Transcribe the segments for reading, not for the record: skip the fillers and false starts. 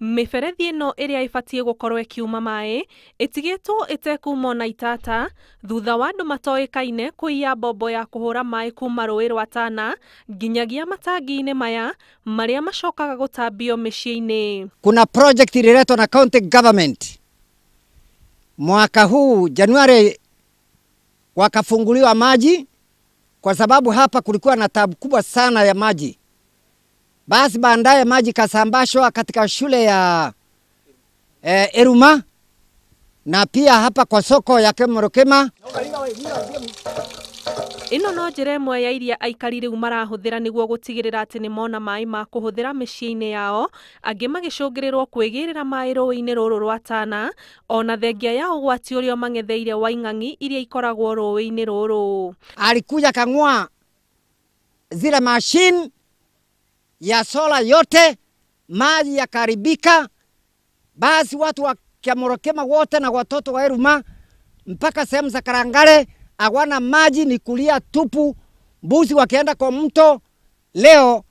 Mĩberethi ĩno ĩrĩa ĩbatiĩ gũkorwo ĩkiuma maĩ ĩtigĩtwo ĩtekuma ona itata thutha wa andũ matoĩkaine kũiya mbombo ya kũhũra maĩ kuma rũĩ rwa Tana nginyagia matangi-inĩ maya marĩa macokaga gũtambio mĩciĩ-inĩ. Kuna project ililetwa na county government mwaka huu Januari, wakafunguliwa maji kwa sababu hapa kulikuwa na tabu kubwa sana ya maji. Basi baadaye maji kasambashwa katika shule ya Eruma na pia hapa kwa soko ya Kemurukema. Ĩno no njĩra ĩmwe ya iria aikari rĩu marahũthĩra nĩguo gũtigĩrĩra atĩ nĩ mona maĩ ma kũhũthĩra mĩciĩ-inĩ yao, angĩ magĩcũngĩrĩrwo kwĩgĩrĩra maĩ rũĩ-inĩ rũrũ rwa Tana, ona thengia ya ũgwati ũrĩa mang'etheire wa ing'ang'i iria ikoragwo rũĩ-inĩ rũrũ. Alikuja kang'oa zile machine ya sola yote, maji yakaribika. Basi watu wa Kemurukema wote na watoto wa Eruma mpaka sehemu za Karangale hawana maji, ni kulia tupu. Mbuzi wakienda kwa mto leo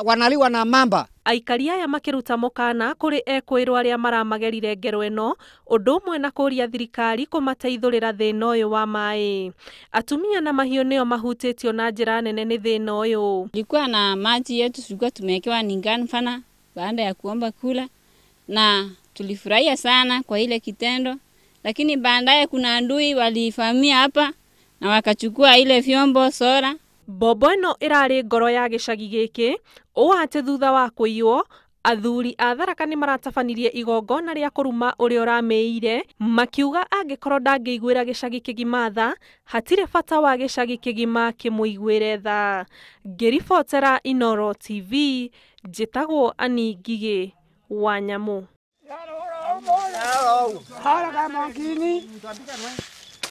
wanaliwa na mamba. Aikari aya makĩruta mũkana kũrĩ ekũĩrwo arĩa maramagerire ngero ĩno, ũndũ ũmwe na kũria thirikari kũmateithũrĩra thĩna ũyũ wa maĩ. Atumia na mahiũ nĩo mahutĩtio na njĩra nene nĩ thĩna ũyũ. Tulikuwa na maji yetu tulikuwa tumewekewa ni fana baada ya kuomba kula, na tulifurahia sana kwa ile kitendo, lakini baadaye kuna adui walivamia hapa na wakachukua ile vyombo sola. Mbombo ĩno ĩrarĩ ngoro ya gĩcagi gĩkĩ ũũ atĩ thutha wa kũiywo athuri a Tharaka nĩ maratabanirie igongona rĩa kũruma ũrĩa ũramĩire, makiuga angĩkorwo ndangĩiguĩra gĩcagi kĩgima tha, hatirĩ bata wa gĩcagi kĩgima kĩmũiguĩre tha. Ngĩribotera Inooro TV, njĩtagwo Annie Ngigĩ wa Nyamũ.